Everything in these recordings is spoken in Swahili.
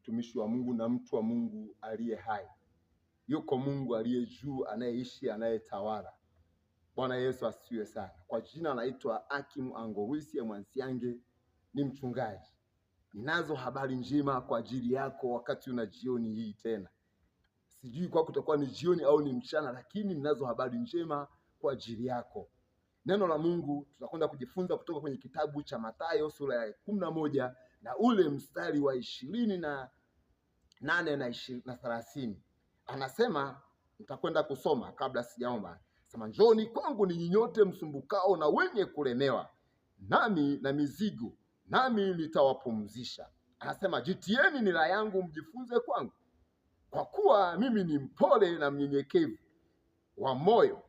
Mtumishi wa Mungu na mtu wa Mungu aliye hai. Yuko Mungu aliye juu, anayeishi, anayetawala. Bwana Yesu asifiwe sana. Kwa jina anaitwa Akim Angorwisi Mwansiange, ni mchungaji. Ninazo habari njema kwa ajili yako wakati una jioni hii tena. Sijui kwako kutakuwa ni jioni au ni mchana, lakini ninazo habari njema kwa ajili yako. Neno la Mungu tutakwenda kujifunza kutoka kwenye kitabu cha Mathayo sura ya 11 na ule mstari wa 28 na 30. Anasema, nitakwenda kusoma kabla sijaomba. Sema, njooni kwangu ninyi nyote msumbukao na wenye kulemewa nami na mizigo, nami nitawapumzisha. Anasema, jitieni nira yangu mjifunze kwangu, kwa kuwa mimi ni mpole na mnyenyekevu wa moyo,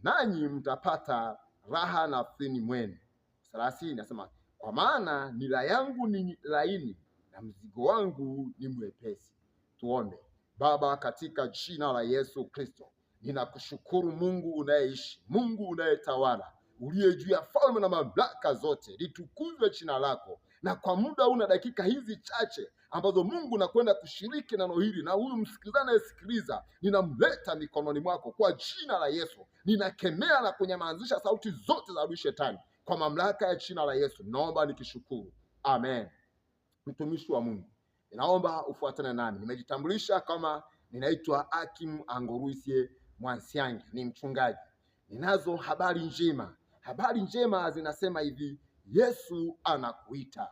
nanyi mtapata raha nafsini mwenu. 30 nasema, kwa maana nira yangu ni laini na mzigo wangu ni mwepesi. Tuombe. Baba, katika jina la Yesu Kristo, ninakushukuru Mungu unayeishi, Mungu unayetawala, uliye juu ya falme na mamlaka zote, litukuzwe jina lako. Na kwa muda huu na dakika hizi chache ambazo Mungu nakwenda kushiriki neno hili na huyu msikilizaji anayesikiliza, ninamleta mikononi mwako kwa jina la Yesu. Ninakemea na kunyamazisha sauti zote za adui shetani kwa mamlaka ya jina la Yesu, naomba nikishukuru, amen. Mtumishi wa Mungu, ninaomba ufuatane nami. Nimejitambulisha kama ninaitwa Akim Angorwisye Mwansiange, ni mchungaji. Ninazo habari njema. Habari njema zinasema hivi: Yesu anakuita,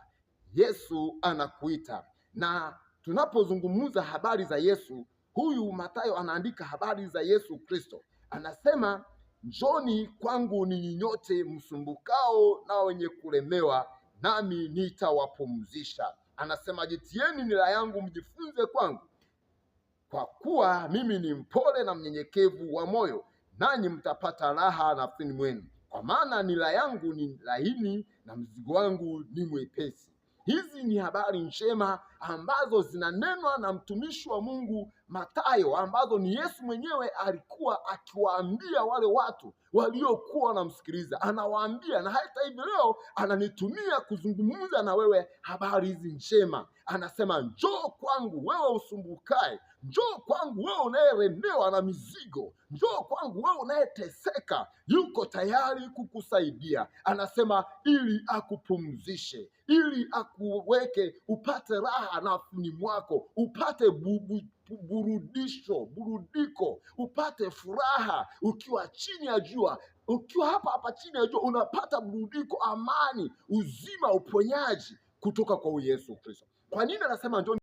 Yesu anakuita. Na tunapozungumza habari za Yesu, huyu Mathayo anaandika habari za Yesu Kristo, anasema njoni kwangu ninyi nyote msumbukao na wenye kulemewa, nami nitawapumzisha. Anasema jitieni nira yangu mjifunze kwangu, kwa kuwa mimi ni mpole na mnyenyekevu wa moyo, nanyi mtapata raha nafsini mwenu, kwa maana nira yangu ni laini na mzigo wangu ni mwepesi. Hizi ni habari njema ambazo zinanenwa na mtumishi wa Mungu Mathayo, ambazo ni Yesu mwenyewe alikuwa akiwaambia wale watu waliokuwa wanamsikiliza. Anawaambia, na hata hivi leo ananitumia kuzungumza na wewe habari hizi njema. Anasema, njoo kwangu wewe usumbukae, njoo kwangu wewe unayeremewa na mizigo, njoo kwangu wewe unayeteseka. Yuko tayari kukusaidia. Anasema ili akupumzishe, ili akuweke upate raha nafsini mwako, upate burudisho, burudiko, upate furaha ukiwa chini ya jua. Ukiwa hapa hapa chini ya jua unapata burudiko, amani, uzima, uponyaji kutoka kwa huyu Yesu Kristo. Kwa nini anasema njoo